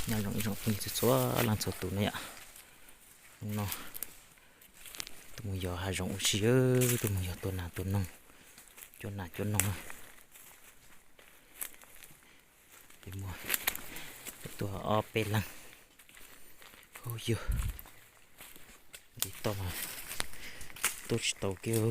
Nyob zoo ib tsoom phooj ywg txhua leej txhua tus na yom. Hnub no tuaj mus yos hav zoov ua si, tuaj mus yos tua nas tua noog, cuab nas cuab noog na. Ces muaj tuaj ob peb leeg. Ub yug, ntiv toj mas tuaj tsis tau kiag.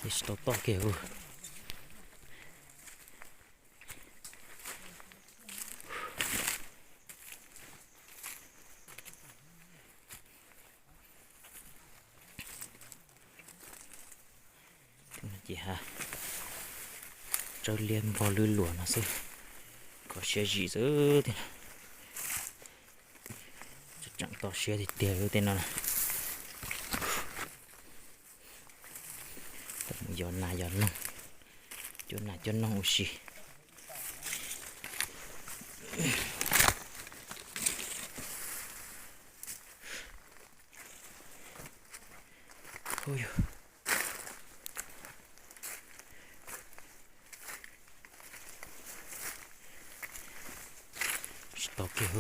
Tsis tau toj kiag. Ces ha, tsawb liab npog lwb luas no xwb, kho siab zim xwb tiag. Tseem kho siab tiag tiag tej no. Tuaj mus yos nas yos noog, cuab nas cuab noog ua si. Tsis tau kiag.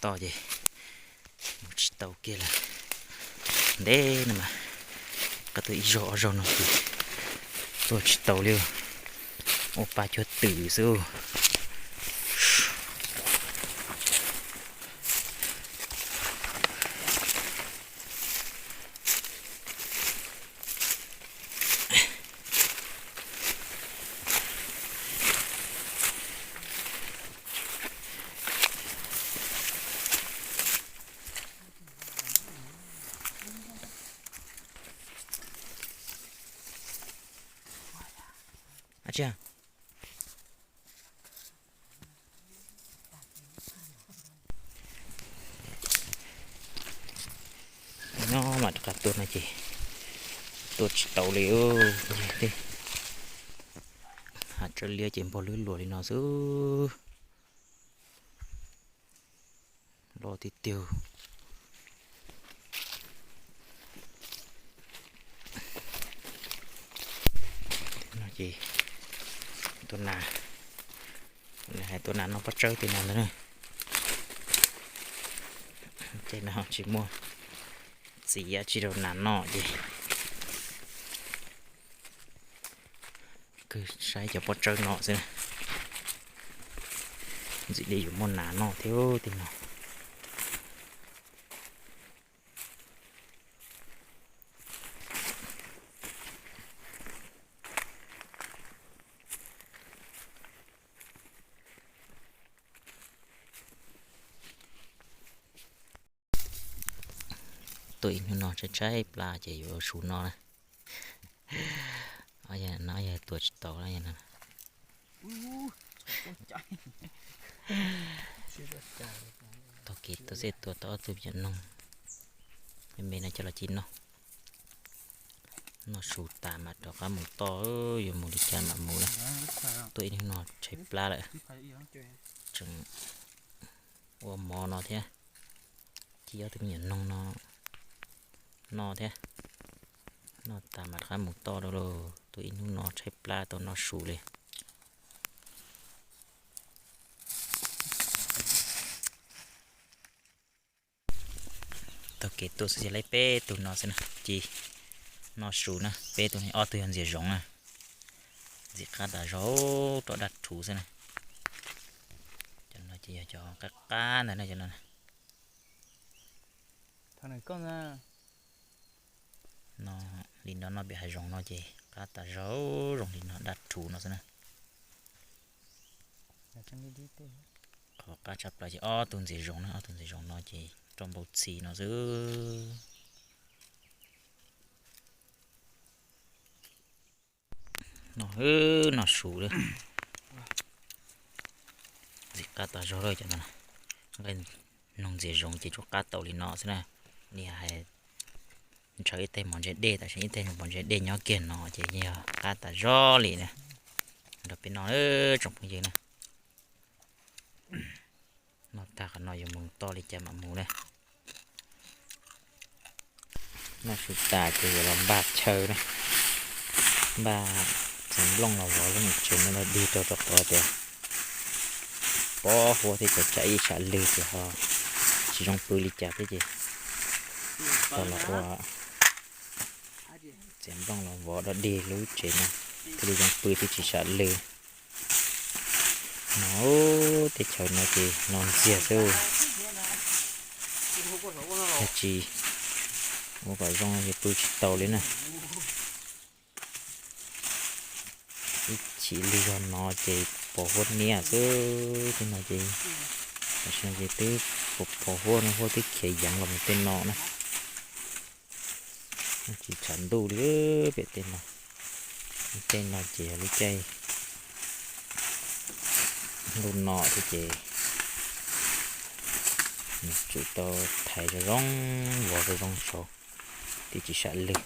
Toj ces mus tsis tau kiag lawm. Ntev no mas, qab tuaj ib zaug ob zaug no ces tuaj tsis tau li, ua pa cuag twm xwb. Nyob mam rov qab tuaj no ces tuaj tsis tau li. Hav tsawb liab ces npog lwb luas li no xwb. Loj tiag tiag. No ces tua nas, hais tua nas noj pob tsawb tej no ntag na. Ces no tsis muaj txiv dab tsi rau nas noj ces kwv saib cov pob tsawb no xwb. Ntxim li yuav muaj nas noj thiab tej no. Tuaj ib hnub no tshaib tshaib plab ces yuav ua su no na. No yog tua tsis tau no. Taug kev tuaj xwb tua tau ob tug me nyuam noog me me no coj los ci noj. Noj su tas mam rov qab mus toj, yuav mus li cas mam mus na. Tuaj ib hnub no tshaib plab lawm. Tseem ua mov no thiab, ci ob tug me nyuam noog no noj thiab. Noj tas mam rov qab mus toj dua lauj. Tuaj ib hnub no tshaib plab tau noj su li. Taug kev tuaj xwb ces laib peb tug no xwb na, ci noj su na, peb tug no ob tug yog ntxias zoov na. Ntxim qab tas zog rau dab rhuv xwb na. Cov no ces yog cov qab qab ntag na cov no. No li no noj pem hav zoov no ces qab tas zog zoo li no dab rhuv no xwb na. Qhov qab tshaj plaws ces ob tug ntxias zoov na, ob tug ntxias zoov no ces rau npau txhi no xwb. No, noj su lawm. Qab tas zog lawm cov no. Nqaij noog ntxias zoov ces tsuas qab tau li no xwb na. Niag hais ntshaw ib teg mov ntse dej, tam sim ib teg mov ntse dej nyob kiag no ces yog qab tas zog li na. Nrog peb noj tsoom phooj ywg na. Noj tag qhov no yuav mus toj li cas mam mus na. Noj su tas ces yuav los npaj chaw na. Npaj txiav nplooj los vov lub tsev no los dig rau rau qhov tias pob huab thiab cov tsam ib tsam lwg ces ho tsis zoo pw li cas thiab ces tau los ua txiav nplooj los vov dog dig lub tsev no thiaj li zoo pw thiab tsis tsam lwg. No teb chaws no ces no ntxiag xwb, yog tsis ua kom zoo ces pw tsis tau li na. Ib chim lwg zog no ces pos huab niab xwb, tej no ces tam sim no ces twb pos huab no, huab twb khiav yeev los mus tej no na. Tsis tshav ntuj li pem tej no. Tej no ces yog lub caij ntuj no thiab ces nws tsum tau thaiv zoo zoo, vov zoo zoo saud, thiaj tsis tsam lwg.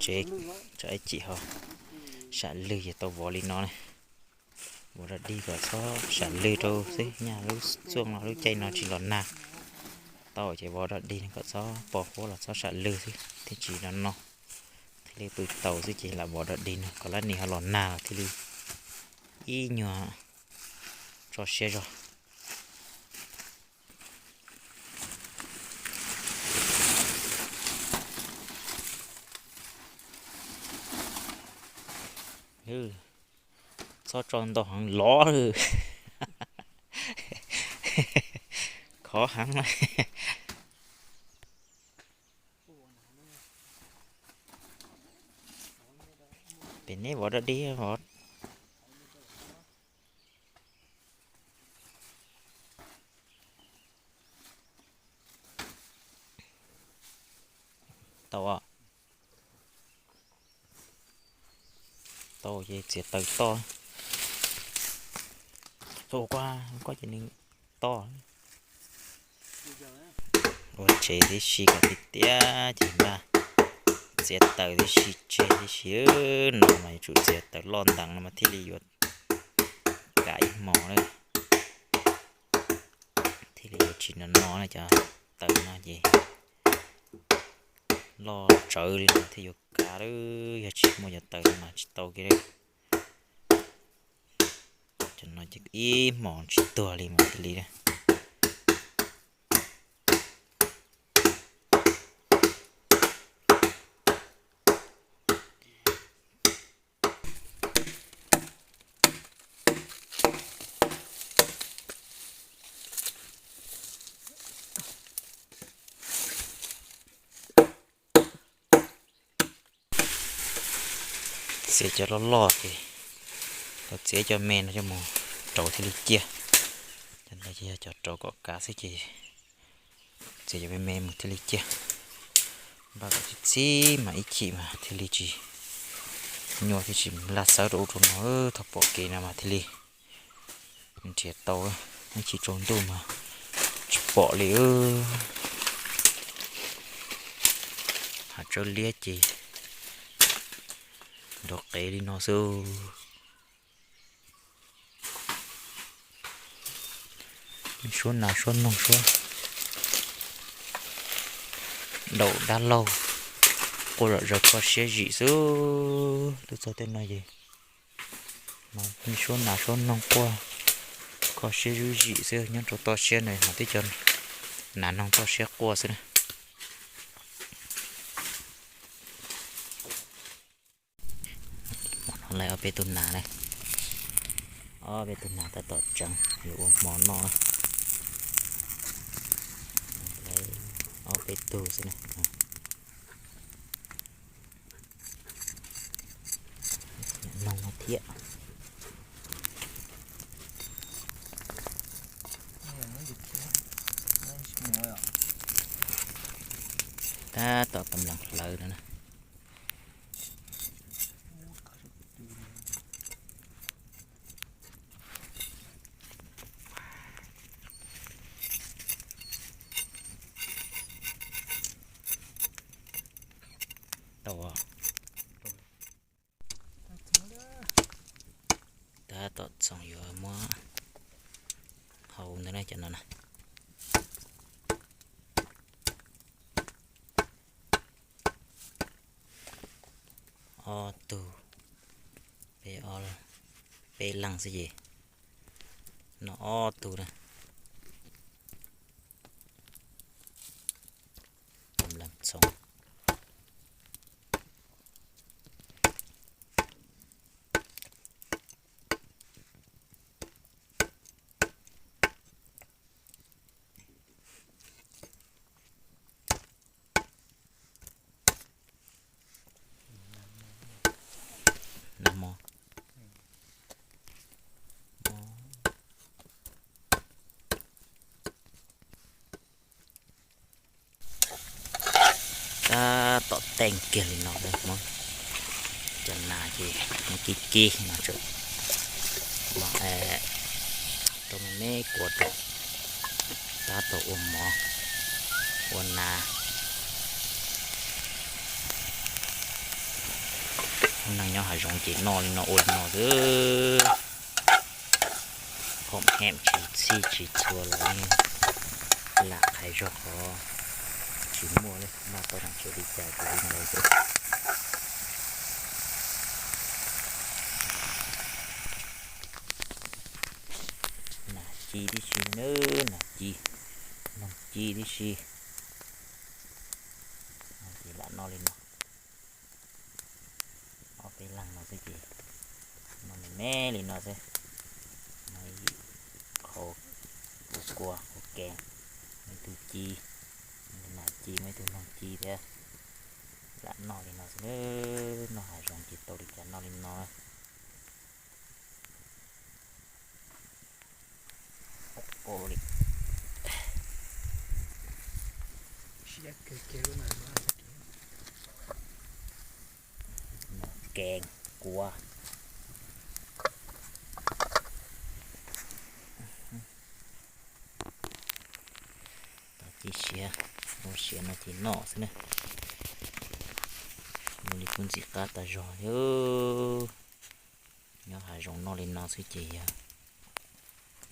Tsev, tso ib chim ho sam lwg ces tau vov li no ne. Vov dog dig kom txhob sam lwg rau xwb, nyaj lub xuaj no lub caij no tsis los nag. Tau ces vov dog dig kom txhob pos huab los txhob sam lwg xwb thiaj tsis no no, thiaj li pw tau xwb ces lam vov dog dig no kom lab nis ho los nag los thiaj li ib nyuag tso siab zog. Txhob tso ntau heev lov lawm. Khov heev na. Pem neb vov dog dig vov. Tau, tau ces txiav taws toj. Tau, koj ces nws toj. Ua tsev tib si kom tiag tiag ces npaj txiav taws tib si tseg tib si. No mas yuav tsum txiav taws loj ntees no mas thiaj li yuav kav ib hmos na. Thiaj li yuav tsis no no na, cov taws no ces loj tsawv li no thiaj yuav kav lawm, yog tsis muaj cov taws no mas tsis tau kiag li. Cov no ces ib hmos tsis tuag li mas thiaj li. Txiav cov loj loj ces tau txiav cov me no coj mus rauv thiaj li ciaj. Cov no ces yog cov rauv kom kav xwb ces txiav cov me me mus thiaj li ciaj. Npaj kom txhib txhib mas ib chim mas thiaj li tsis nyuaj thiab tsis laj xawb rau ub rau no. Thaum pom kev no mas thiaj li nrhiav tau, ib chim tsaus ntuj mas tsis pom li. Hav tsawb liab ces nrov qev li no xwb. Suab nas suab noog suab daum dab laug quaj zom zaws kho siab zim xwb. Twb txog tej no ces suab nas suab noog quaj kho siab zuj zim xwb, nyob rau toj siab no mas twb cov nas noog toj siab quaj xwb na. Hmo no laij ob peb tug nas na, ob peb tug nas tab tom tseev yuav ua hmo noj na. Ob peb tug xwb na. Noog no thiab. Tab tom kam lees hlawv no na. Tau, tab tom txoos yuav muab hau ntawd na cov no na. Ob tug, peb, peb leeg xwb ces no ob tug na. Lees txhoov. Nag hmo. Tab tom teej kiag li no, Hmoob cov nas ces Hmoob kib kib no tseem los rau me me kua rau tab tom ua mov ua nas. Neeg nyob hav zoov ces noj li no ua li no xwb. Khoom hem tsis txhij tsis txhua los yeej lam qhais zog qhov tsis muaj li, noj tau noj tsis li cas ces li ntawd xwb. Nas ci tib si na, nas ci, noog ci tib si. Ces lam noj li no. Ob peb leeg no xwb ces noj me me li no xwb. Noj ib qho kua kua, kua kees, muaj ib tug ci, nas ci, muaj ib tug noog ci thiab. Lam noj li no xwb, noj hav zoov ces tau li cas noj li no. Kees kua. Tau ci siav, ua siav no ces noj xwb na. Ua li kuj ntxim qab tas zog li. Nyob hav zoov noj li no xwb ces yog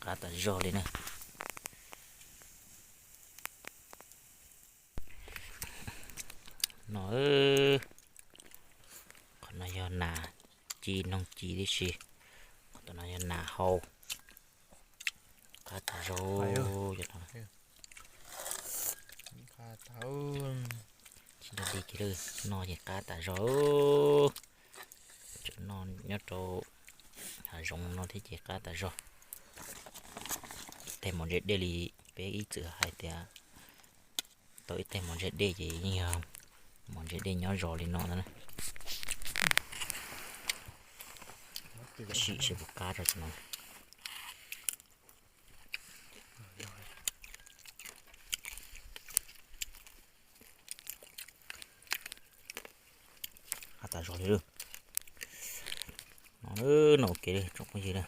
qab tas zog li na. No, qhov no yog nas ci noog ci tib si, qhov no yog nas hau. Qab tas zog. Tsis nrog li kiag li, no ces qab tas zog. Tseem noj nyob rau hav zoov no thiab ces qab tas zog. Ib teg mov ntse dej li peb ib txwm hais tias tau ib teg mov ntse dej ces yeej yog mov ntse dej nyob zos li no na. Sim seb puas qab rau no. Qab tas zog li. No, no ua ke li tsoom phooj ywg na.